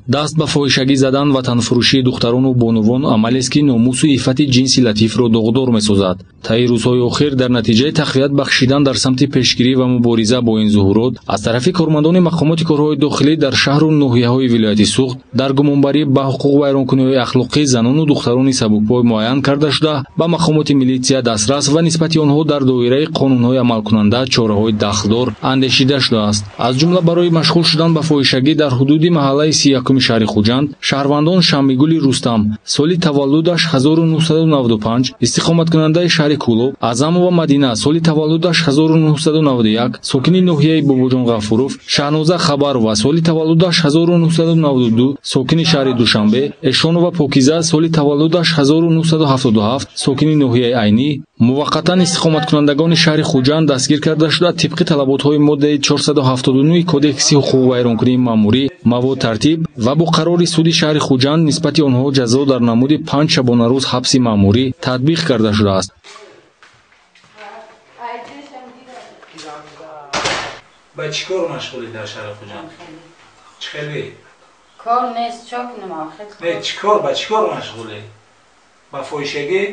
Даст ба фоҳишагӣ задан ва танфурӯшии духтарону бонувон амалест, ки номусу иффати ҷинси латифро доғдор месозад. Таи рӯзҳои охир дар натиҷаи тақвият бахшидан дар самти пешгирӣ ва мубориза бо ин зуҳурот аз тарафи кормандони мақомоти корҳои дохилӣ дар шаҳру ноҳияҳои вилояти Суғд дар гумонбарӣ ба ҳуқуқвайронкуниҳои ахлоқӣ занону духтарони сабукпой муайян карда шуда, ба мақомоти милитсия дастрас ва нисбати онҳо дар доираи қонунҳои амалкунанда чораҳои дахлдор андешида шудааст. Аз ҷумла барои машғул шудан ба фоҳишагӣ дар ҳудуди маҳаллаи 31-уми шаҳри Хуҷанд шаҳрвандон Шамбигули Рустам, соли таваллудаш 1995, истиқоматкунандаи шаҳри Кӯлоб, Аъзамова Мадина, соли таваллудаш 1991, сокини ноҳияи Бобоҷон Ғафуров, Шаҳноза Хабарова, соли таваллудаш 1992, сокини шаҳри Душанбе, Эшонова Покиза, соли таваллудаш 1977, сокини ноҳияи Айнӣ, муваққатан истиқоматкунандагони шаҳри Хуҷанд дастгир карда шуда, тибқи талаботҳои моддаи 479 Кодекси ҳуқуқвайронкунии маъмурӣ мавод тартиб ва бо қарори суди шаҳри Хуҷанд нисбати онҳо ҷазо дар намуди 5 шабонарӯз ҳабси маъмурӣ татбиқ карда шудааст. Ба чӣ кор машғулӣ дар шаҳри Хуҷанд? Чӣ хеле? Кор нест, чо кунам охир? Не, чӣ кор, ба чӣ кор машғулӣ? Ба фоҳишагӣ?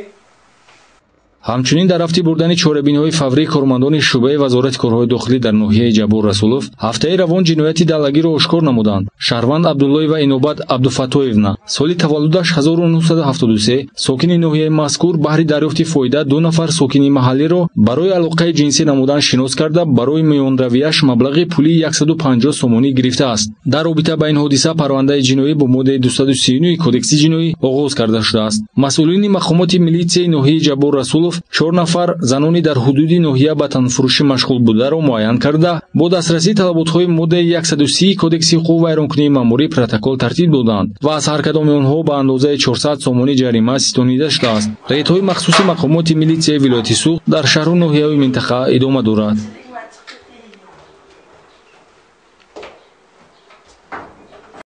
Ҳамчунин дар рафти бурдани чорабиниҳои фаврии кормандони шӯъбаи Вазорати корҳои дохилӣ дар ноҳияи Ҷаббор Расулов ҳафтаи равон ҷинояти даллагиро ошкор намуданд. Шаҳрванд Абдуллоева Инобат Абдуфаттоевна, соли таваллудаш 1973, сокини ноҳияи мазкур, баҳри дарёфти фоида 2 нафар сокини маҳаллиро барои алоқаи ҷинсӣ намудан шинос карда, барои миёнравияш маблағи пулии 150 сомонӣ гирифтааст. Дар робита ба ин ҳодиса парвандаи ҷиноӣ бо моддаи 239 Кодекси ҷиноӣ оғоз карда шудааст. Масъулини мақомоти милитсияи ноҳияи Ҷаббор Расулов 4 нафар занони дар ҳудуди ноҳия ба танфурӯшӣ машғул бударо муайян карда, бо дастрасии талаботҳои моддаи 130 Кодекси ҳуқуқвайронкунии маъмурӣ протокол тартиб доданд ва аз ҳар кадоми онҳо ба андозаи 400 сомонӣ ҷарима ситонида шудааст. Рейдҳои махсуси мақомоти милитсияи вилояти Суғд дар шаҳру ноҳияҳои минтақа идома дорад.